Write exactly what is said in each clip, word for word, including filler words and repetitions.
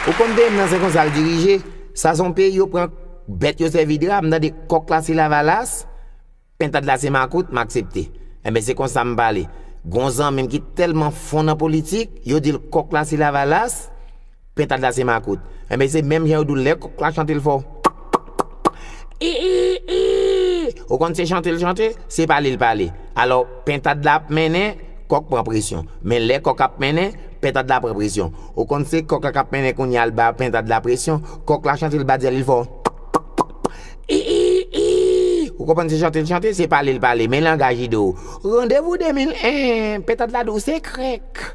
Ou konn peyi m nan se konsa l dirije. Sa se yon peyi yo pran bèt yo sèvi dra. M tande kòk la se Lavalas, pentad la se makout, m aksepte. Enben se konsa m pale. Gon zanmi m ki tèlman fon nan politik, yo di l kòk la se Lavalas, pentad la se makout. Enben se menm jan yo di w lè kòk la chante l fò. I, i, i. Ou konn se chante l chante, se pale l pale. Alò, pentad la ap mennen, kòk pran presyon. Men lè kòk ap mennen, pentad la pran presyon. Ou konn se kòk la k ap mennen kounye a l ba pentad la presyon. Kòk la chante l ba dyèl li fò. I, i, i. Ou konprann se chante l chante, se pale l pale. Men langaj li di w. Randevou de mil en, pentad la di w se krèk.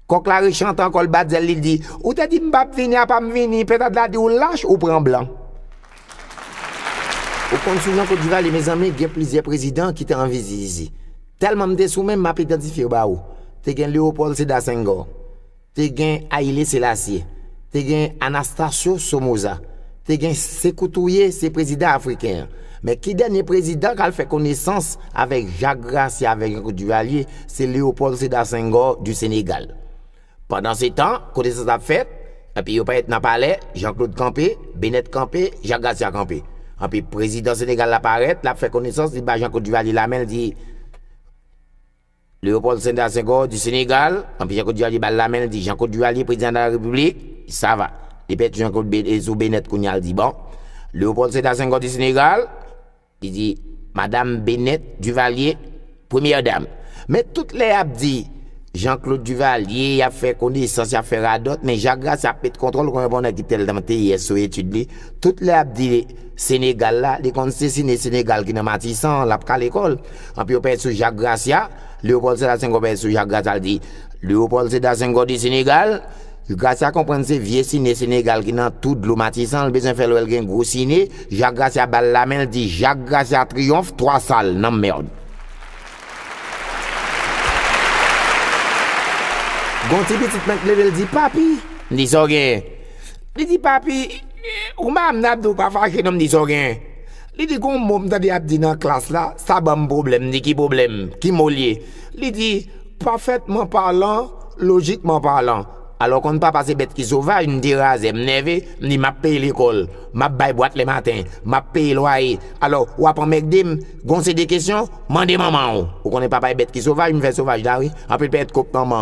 Kòk la rechante ankò, l bat zèl li, l di, ou te di m p ap vini, apa m vini, pentad la di w lach, ou pran blan. Ou konn sou Jean Claude Duvalier, mezanmi, gen plizyè prezidan ki te anvizaje. Tèlman m te sou men, m ap idantifye yo ba ou. Te gen Léopold Sédar Senghor, te gen Haïlé Sélassié, te gen Anastasio Somoza, te gen Sékou Touré, se prezidan afriken an. Men ki dènye prezidan k al fè konesans avèk Jak Grasya, avèk Jean Claude Duvalier? Se Léopold Sédar Senghor du Sénégal. Pandansetan, konesans ap fèt, epi yo parèt nan palè, Jean Claude kanpe, Bennett kanpe, Jak Grasya kanpe. Epi prezidan Senegal la parèt, l ap fè konesans, li ba Jean Claude Duvalier lamen, l di, Léopold Sédar Senghor du Sénégal, epi Jean Claude Duvalier ba l lamen, l di, Jean Claude Duvalier, président de la République, ça va. Li pèt Jean Claude Be- sou Bennett kounye a, l di, bon, Léopold Sédar Senghor du Sénégal, li di, Madame Bennett Duvalier, première dame. Men tout lè y ap di Jean Claude Duvalier, y ap fè konesans, y ap fè radòt, men Jak Grasya ap met kontwòl, ou konnen bon nèg ki tèlman te yès sou etid li. Tout lè y ap di Senegal la, li konn se sine Senegal ki nan Matisan, l ap kale kò l. Anpi yo pèt sou Jak Grasya, Léopold Sédar Senghor pèt sou Jak Grasya, l di, Léopold Sédar Senghor du Sénégal, Grasya konprann se vye sine Senegal ki nan tou dlo Matisan, l bezwen fè l wè l gen gwo sine. Jak Grasya ba l lamen, l di, Jak Grasya triyonf, twa sal, nan mèd. Gon ti pitit mèt leve, l di, papi, m di, sa w genyen? Li di, papi, ou pa m ap di w pa fache non, m di, sa w genyen? Li di, gon mo m tande y ap di nan klas la, sa ban m pwoblèm. M di, ki pwoblèm? Ki mo l ye? Li di, parfaitement parlant, logiquement parlant. Alò, konn papa se bèt ki sovaj, m derazè, m nève, m di, m ap peye lekòl, m ap bay bwat lè maten, m ap peye lwaye. Alò, w ap anmègde m, gon se de kesyon, mande manman w. Ou konnen papa e bèt ki sovaj, m fè sovaj la, wi. Anpil pèt kòk manman.